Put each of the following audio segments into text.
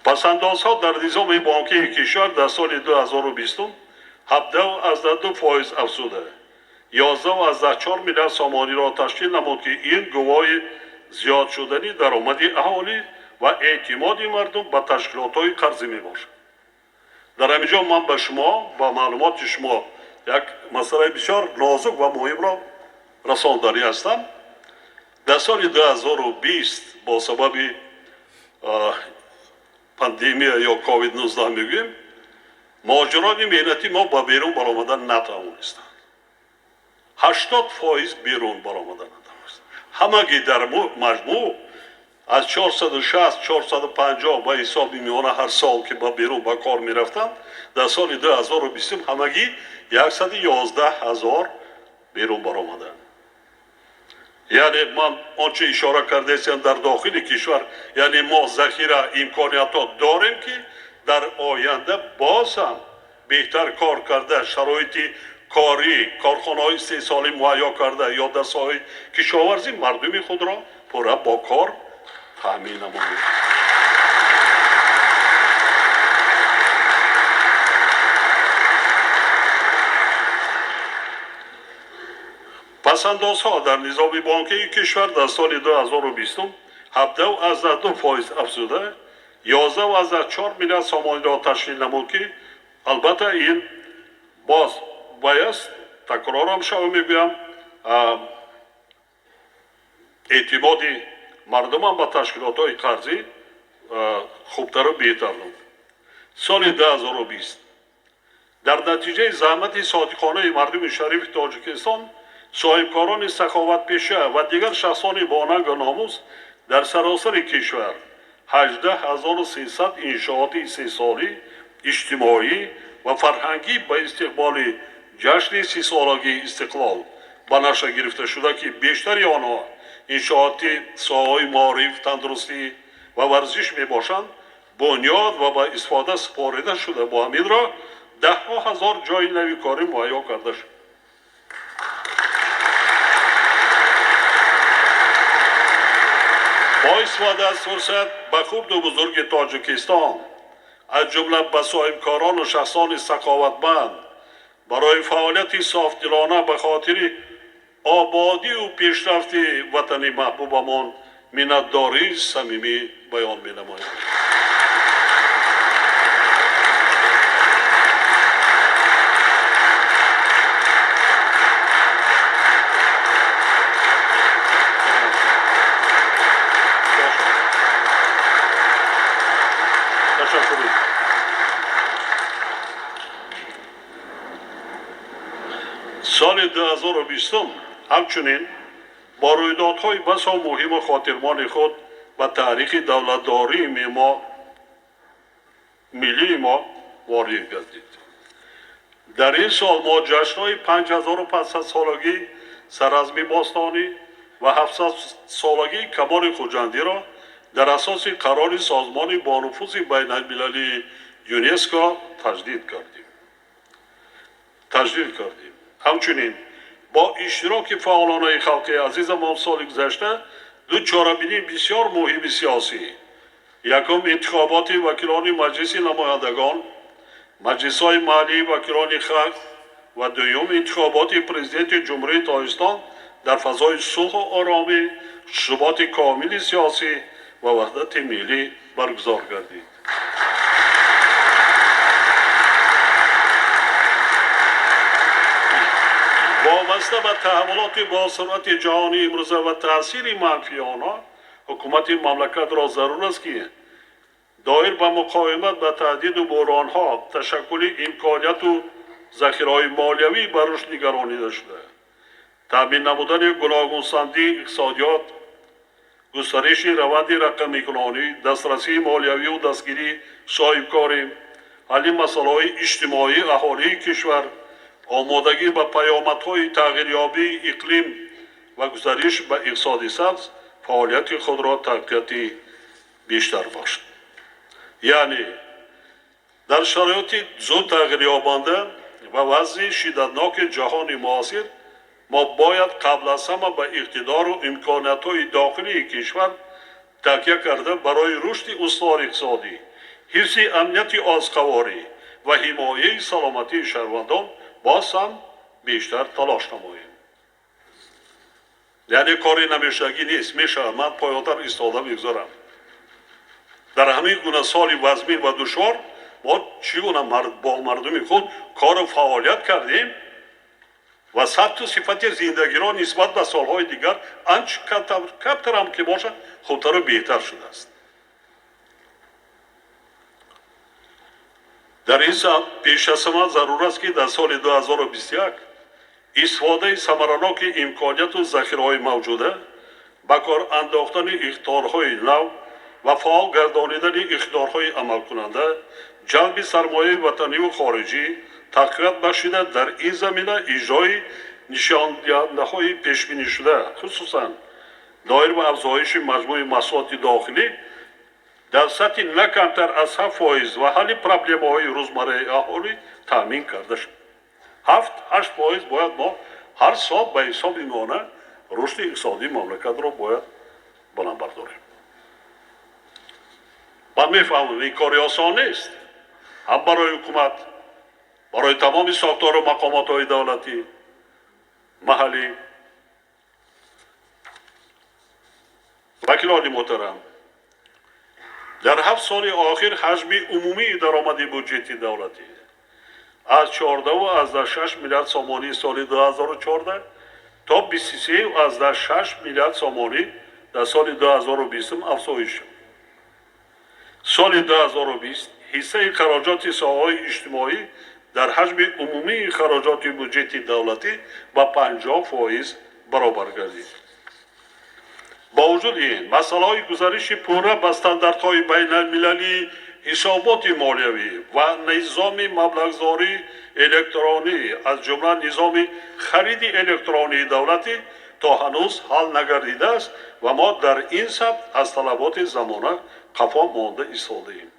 Пасандозҳо дар низоми бонкии кишвар дар соли 2020 17,2% афзуда, 11,4 миллиард сомониро ташкил намуд, ки ин гувоҳи зиёд шудани даромади аҳолӣ ва эътимоди мардум ба ташкилотҳои қарзӣ мебошад. Дар ҳамин ҷо ман ба шумо, ба маълумоти шумо як масъалаи бисёр нозук ва муҳимро расонданӣ ҳастам. Дар соли 2020 бо сабаби пандемия ё COVID-19 мегӯем, муҳоҷирони меҳнатӣ мо ба берун баромадан натавонистанд. 80% берун баромадан натавонистанд. Ҳамагӣ дар маҷмӯъ аз 460, 450 ба ҳисоби миёна ҳар сол ки ба берун ба кор мерафтанд, дар соли 2020 ҳамагӣ 111 ҳазор берун баромаданд. Яъне ман он чи ишора кардаистам дар дохили кишвар, яъне мо захира имкониятҳо дорем, ки дар оянда боз ҳам беҳтар кор карда, шароити корӣ, корхонаҳои истеҳсолӣ муҳайё карда ё дар соҳаи кишоварзӣ мардуми худро пурра бо кор таъмин намоем. Пасандозҳо дар низоми бонкии кишвар дар соли 2020 17,2% афзуда, 11,4 миллиард сомониро ташкил намуд, ки албатта ин боз бояст, такрорам шава мегӯям, эътимоди мардумам ба ташкилотҳои қарзӣ хубтару беҳтар буд. Соли 2020 дар натиҷаи заҳмати содиқонаи мардуми шарифи Тоҷикистон, соҳибкорони саховатпеша ва дигар шахсони бонангу номус дар саросари кишвар 18 300 иншооти истеҳсолӣ, иҷтимоӣ ва фарҳангӣ ба истиқболи ҷашни 30-солагии истиқлол ба нақша гирифта шуда, ки бештари онҳо иншооти соҳаҳои маориф, тандурустӣ ва варзиш мебошанд, бунёд ва ба истифода супорида шуда, бо ҳамин роҳ даҳҳо ҳазор ҷойи нави корӣ муҳайё карда шуд. Бо истифода аз фурсат ба хурду бузурги Тоҷикистон, аз ҷумла ба соҳибкорону шахсони саховатманд барои фаъолияти софдилона ба хотири ободию пешрафти ватани маҳбубамон миннатдории самимӣ баён менамоям. Соли 2020 ҳамчунин бо рӯйдодҳои басо муҳиму хотирмони худ ба таърихи давлатдории миллии мо ворид гардид. Дар ин сол мо ҷашнҳои 5500-солагии Саразми бостонӣ ва 700-солагии Камоли Хуҷандиро дар асоси қарори созмони бонуфузи байналмилалии ЮНЕСКО таҷдид кардем. Ҳамчунин бо иштироки фаъолонаи халқи азизамон соли гузашта ду чорабинии бисёр муҳими сиёсӣ: якум интихоботи вакилони Маҷлиси намояндагон, маҷлисҳои маҳаллии вакилони халқ ва дуюм интихоботи президенти Ҷумҳурии Тоҷикистон дар фазои сулҳу оромӣ, суботи комили сиёсӣ ва ваҳдати миллӣ баргузор гардид. Вобаста ба таҳаввулоти босуръати ҷаҳони имрӯза ва таъсири манфии онҳо, ҳукумати мамлакатро зарур аст, ки доир ба муқовимат ба таҳдиду буҳронҳо, ташаккули имконияту захираҳои молиявӣ ба рушд нигаронида шуда, таъмин намудани гуногунсандии иқтисодиёт, густариши раванди рақамикунонӣ, дастрасии молиявию дастгирии соҳибкорӣ, ҳалли масъалаҳои иҷтимоии аҳолии кишвар, омодагӣ ба паёмадҳои тағйирёбии иқлим ва гузариш ба иқтисоди сабз фаъолияти худро тақвияти бештар бахшад. Яъне дар шароити зуд тағйирёбанда ва вазъи шиддатноки ҷаҳони муосир мо бояд қабл аз ҳама ба иқтидору имкониятҳои дохилии кишвар такя карда, барои рушди устувори иқтисодӣ, Ҳифзи амнияти озуқаворӣ ва ҳимояи саломатии шаҳрвандон боз ҳам бештар талош намоем. Яъне кори намешавагӣ нест, мешавад. Ман поёнтар истода мегузорам. Дар ҳамин гуна соли вазмин ва душвор мо чӣ гуна бо мардуми худ кору фаъолият кардем ва сатҳу сифати зиндагиро нисбат ба солҳои дигар анча камтар ҳам ки бошад, хубтару беҳтар шудааст. Дар ин самт пеш аз ҳама зарур аст, ки дар соли 2021 истифодаи самараноки имконияту захираҳои мавҷуда, ба кор андохтани иқтидорҳои нав ва фаъол гардонидани иқтидорҳои амалкунанда, ҷалби сармояи ватаниву хориҷӣ тақвият бахшида, дар ин замина иҷрои нишондиҳандаҳои пешбинишуда, хусусан доир ба афзоиши маҷмӯи маҳсулоти дохилӣ дар сатҳи на камтар аз 7% ва ҳалли проблемаҳои рӯзмарраи аҳолӣ таъмин карда шуд. 7-8% бояд мо ҳар сол ба ҳисоби миёна рушди иқтисодии мамлакатро бояд баланд бардорем. Ман мефаҳмам, ин кори осон нест, ҳам барои ҳукумат, барои тамоми сохтору мақомотҳои давлатӣ, маҳаллӣ. Вакилони муҳтарам, дар 7 соли охир ҳаҷми умумии даромади буҷети давлатӣ аз 14,6 миллиард сомонии соли 2014 то 23,6 миллиард сомонӣ дар соли 2020 афзоиш шуд. Соли 2020 ҳиссаи хароҷоти соҳаҳои иҷтимоӣ дар ҳаҷми умумии хароҷоти буҷети давлатӣ ба 50% баробар гардид. Бо вуҷуди ин, масъалаҳои гузариши пурра ба стандартҳои байналмилалии ҳисоботи молиявӣ ва низоми маблағгузории электронӣ, аз ҷумла низоми хариди электронии давлатӣ, то ҳанӯз ҳал нагардидааст ва мо дар ин самт аз талаботи замона қафо монда истодаем.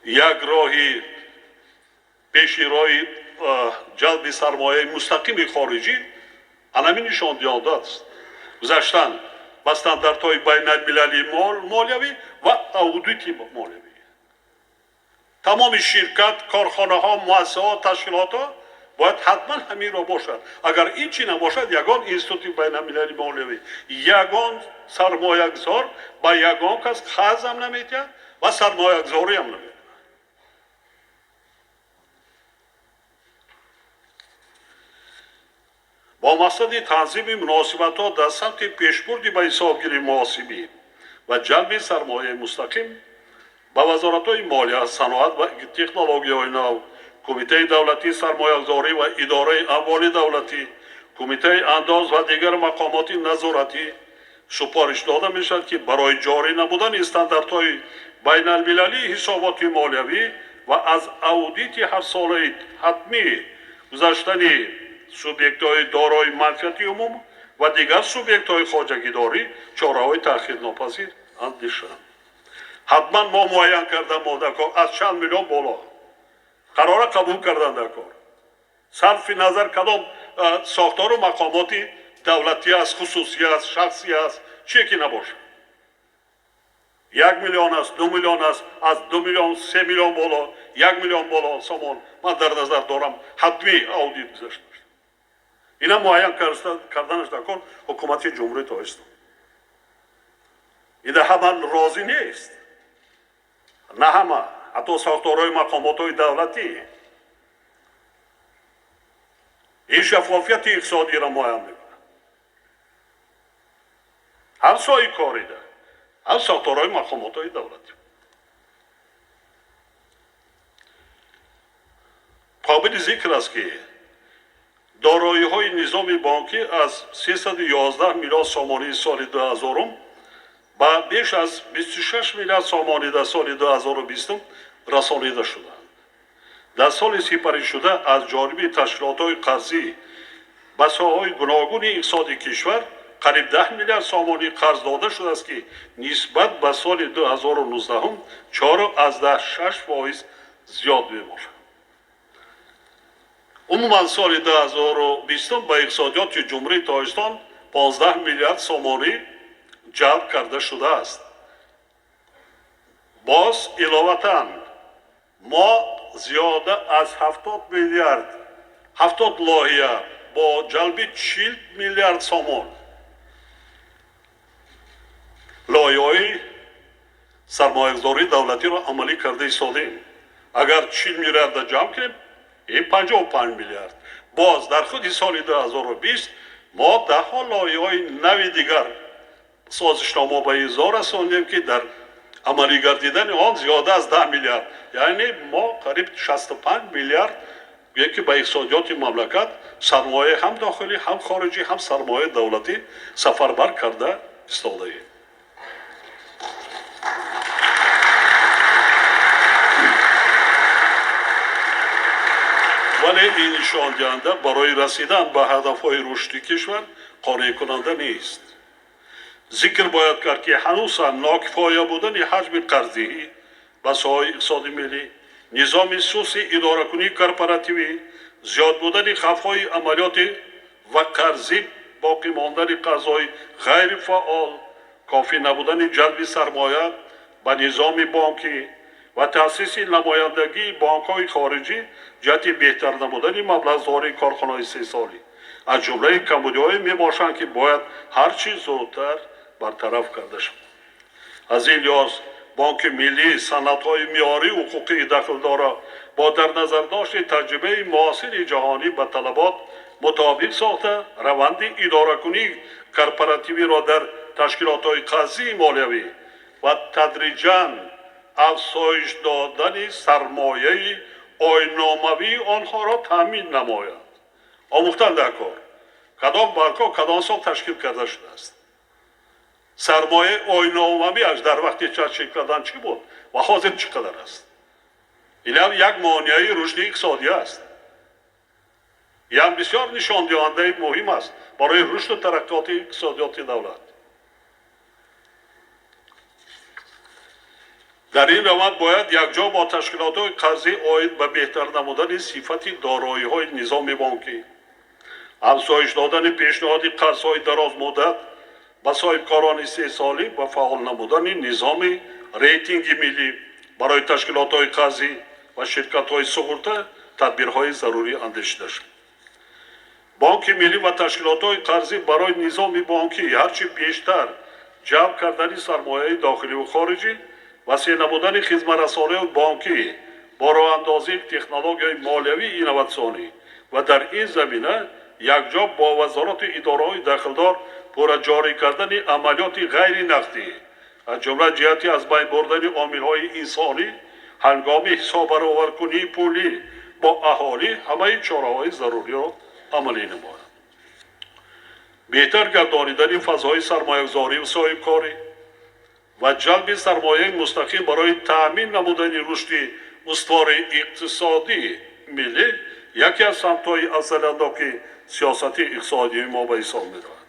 Як роҳи пеши роҳи ҷалби сармояи мустақими хориҷӣ анамин нишондиҳанда аст: гузаштан ба стандартҳои байналмилалии молиявӣ ва аудити молиявӣ. Тамоми ширкат, корхонаҳо, муассисаҳо, ташкилотҳо бояд ҳатман ҳаминро бошад. Агар ин чи набошад, ягон институти байналмилалии молиявӣ, ягон сармоягузор ба ягон кас қарзам наметиҳад ва сармоягузориам намекунад. Бо мақсади танзими муносибатҳо дар самти пешбурди ба ҳисобгирии муҳосибӣ ва ҷалби сармояи мустақим ба вазоратҳои молия, саноат ва технологияҳои нав, Кумитаи давлатии сармоягузорӣ ва идораи амволи давлатӣ, Кумитаи андоз ва дигар мақомоти назоратӣ супориш дода мешавад, ки барои ҷорӣ намудани стандартҳои байналмилалии ҳисоботи молиявӣ ва аз аудити ҳафтсолаи ҳатмӣ гузаштани субъектҳои дорои манфиати умум ва дигар субъектҳои хоҷагидорӣ чораҳои таъхирнопазир андешанд. Ҳатман мо муайян карда мо дар кор аз чанд миллион боло қарора қабул кардан дар кор, сарфи назар кадом сохтору мақомоти давлатӣ аст, хусусӣ аст, шахсӣ аст, чие ки набошад, 1 миллион аст, 2 миллион аст, аз 2 миллион, 3 миллион боло, 1 миллион боло сомон ман дар назар дорам, ҳатмӣ аудит гузашта. Ина муайян карданаш дар кор ҳукумати Ҷумҳурии Тоҷикистон. Ида ҳама розӣ нест, на ҳама, ҳатто сохторҳои мақомотҳои давлатӣ. Ин шаффофияти иқтисодиро муайян мекунад, ҳам соҳибкорида, ҳам сохторҳои мақомотҳои давлатӣ. Қобили зикр аст, ки дороиҳои низоми бонкӣ аз 311 миллиард сомонии соли 2000 ба беш аз 26 миллиард сомонӣ дар соли 2020 расонида шуданд. Дар соли сипаришуда аз ҷониби ташкилотҳои қарзӣ ба соҳаҳои гуногуни иқтисоди кишвар қариб 10 миллиард сомонӣ қарз дода шудааст, ки нисбат ба соли 2019 4,6% зиёд мебошад. Умуман, соли 2020 ба иқтисодиёти Ҷумҳурии Тоҷикистон 15 миллиард сомонӣ ҷалб карда шудааст. Боз иловатан мо зиёда аз 70 миллиард, 70 лоиҳа бо ҷалби 40 миллиард сомон лоиҳаҳои сармоягузории давлатиро амалӣ карда истодем. Агар 40 миллиарда ҷамъ кунем, ин 55 миллиард. Боз дар худи соли 2020 мо даҳҳо лоиҳаҳои нави дигар созишнома ба имзо расондем, ки дар амалӣ гардидани он зиёда аз 10 миллиард, яъне мо қариб 65 миллиард гӯем, ки ба иқтисодиёти мамлакат сармояи ҳам дохилӣ, ҳам хориҷӣ, ҳам сармояи давлатӣ сафарбар карда истодаем. Вале ин нишондиҳанда барои расидан ба ҳадафҳои рушди кишвар қонеъкунанда нест. Зикр бояд кард, ки ҳанӯз ҳам нокифоя будани ҳаҷми қарздиҳӣ ба соҳаи иқтисоди миллӣ, низоми сусти идоракунии корпоративӣ, зиёд будани хавфҳои амалиётӣ ва қарзӣ, боқӣ мондани қарзҳои ғайрифаъол, кофӣ набудани ҷалби сармоя ба низоми бонкӣ ва таъсиси намояндагии бонкҳои хориҷӣ ҷиҳати беҳтар намудани маблағгузории корхонаҳои истеҳсолӣ аз ҷумлаи камбудиҳое мебошанд, ки бояд ҳар чӣ зудтар бартараф карда шавад. Аз ин лиҳоз Бонки Миллӣ санадҳои меъёрии ҳуқуқии дахлдорро бо дар назардошти таҷрибаи муосири ҷаҳонӣ ба талабот мутобиқ сохта, раванди идоракунии корпоративиро дар ташкилотҳои қарзии молиявӣ ва тадриҷан афзоиш додани сармояи ойномавии онҳоро таъмин намояд. Омӯхтан дар кор, кадом банкҳо кадом сол ташкил карда шудааст, сармояи ойномавиаш дар вақти ташкил кардан чӣ буд ва ҳозир чӣ қадар аст. Инам як монеаи рушди иқтисодӣ аст. Ям бисёр нишондиҳандаи муҳим аст барои рушду тараққиёти иқтисодиёти давлат. Дар ин раванд бояд якҷо бо ташкилотҳои қарзӣ оид ба беҳтар намудани сифати дороиҳои низоми бонкӣ, афзоиш додани пешниҳоди қарзҳои дарозмуддат ба соҳибкорони истеҳсолӣ ва фаъол намудани низоми рейтинги миллӣ барои ташкилотҳои қарзӣ ва ширкатҳои суғурта тадбирҳои зарурӣ андешида шуд. Бонки Миллӣ ва ташкилотҳои қарзӣ барои низоми бонкӣ ҳарчи бештар ҷалб кардани сармояи дохиливу хориҷӣ, васеъ намудани хизматрасониҳои бонкӣ бо роҳандозии технологияи молиявии инноватсионӣ ва дар ин замина якҷо бо вазорату идораҳои дахлдор пурра ҷорӣ кардани амалиёти ғайринақдӣ, аз ҷумла ҷиҳати аз байн бурдани омилҳои инсонӣ ҳангоми ҳисоббароваркунии пулӣ бо аҳолӣ ҳамаи чораҳои заруриро амалӣ намояд. Беҳтар гардонидани фазои сармоягузорию соҳибкорӣ ва ҷалби сармояи мустақим барои таъмин намудани рушди устувори иқтисодии миллӣ яке аз самтҳои афзалиятноки сиёсати иқтисодии мо ба ҳисоб меравад.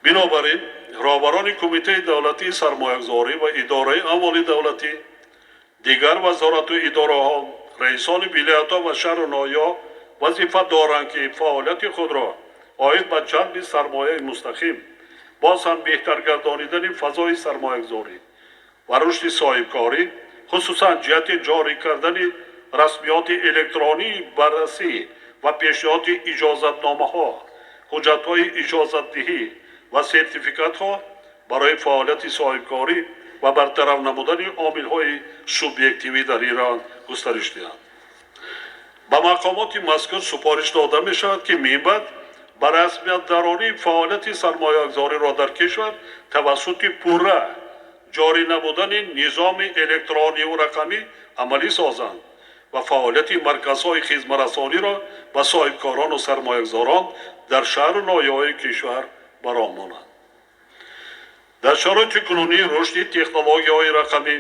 Бинобар ин роҳбарони Кумитаи давлатии сармоягузорӣ ва идораи амволи давлатӣ, дигар вазорату идораҳо, раисони вилоятҳо ва шаҳру ноҳияҳо вазифа доранд, ки фаъолияти худро оид ба ҷалби сармояи мустақим, боз ҳам беҳтар гардонидани фазои сармоягузорӣ ва рушди соҳибкорӣ, хусусан ҷиҳати ҷорӣ кардани расмиёти электронии баррасӣ ва пешниҳоди иҷозатномаҳо, ҳуҷҷатҳои иҷозатдиҳӣ ва сертификатҳо барои фаъолияти соҳибкорӣ ва бартараф намудани омилҳои субъективӣ дар ин раванд густариш диҳанд. Ба мақомоти мазкур супориш дода мешавад, ки минбаъд ба расмият дарории фаъолияти сармоягузориро дар кишвар тавассути пурра ҷорӣ намудани низоми электрониву рақамӣ амалӣ созанд ва фаъолияти марказҳои хизматрасониро ба соҳибкорону сармоягузорон дар шаҳру ноҳияҳои кишвар бароҳ монанд. Дар шароити кунунии рушди технологияҳои рақамӣ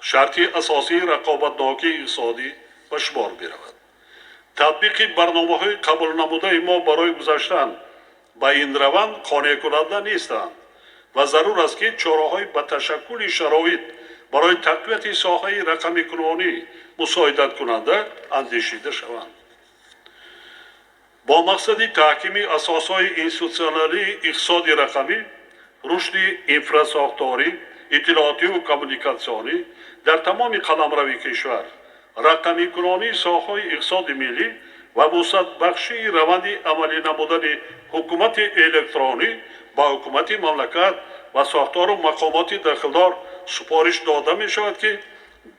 шарти асосии рақобатнокии иқтисодӣ ба шумор меравад. Татбиқи барномаҳои қабулнамудаи мо барои гузаштан ба ин раванд қонеъкунанда нестанд ва зарур аст, ки чораҳои ба ташаккули шароит барои тақвияти соҳаи рақамикунонӣ мусоидаткунанда андешида шаванд. Бо мақсади таҳкими асосҳои институтсионалии иқтисоди рақамӣ, рушди инфрасохторӣ, Иттилоотиву коммуникатсионӣ дар тамоми қаламрави кишвар, рақамикунонии соҳаҳои иқтисоди миллӣ ва вусъатбахшии раванди амалӣ намудани ҳукумати электронӣ ба ҳукумати мамлакат ва сохтору мақомоти дахлдор супориш дода мешавад, ки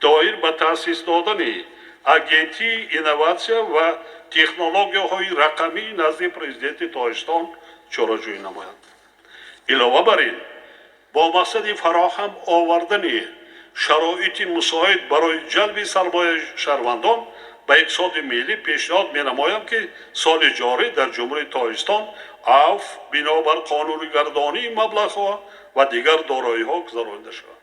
доир ба таъсис додани Агентии инноватсия ва технологияҳои рақамии назди Президенти Тоҷикистон чораҷӯӣ намоянд. Илова бар ин, бо мақсади фароҳам овардани шароити мусоид барои ҷалби сармояи шаҳрвандон ба иқтисоди миллӣ пешниҳод менамоям, ки соли ҷорӣ дар Ҷумҳурии Тоҷикистон афв бинобар қонунигардонии маблағҳо ва дигар дороиҳо гузаронида шавад.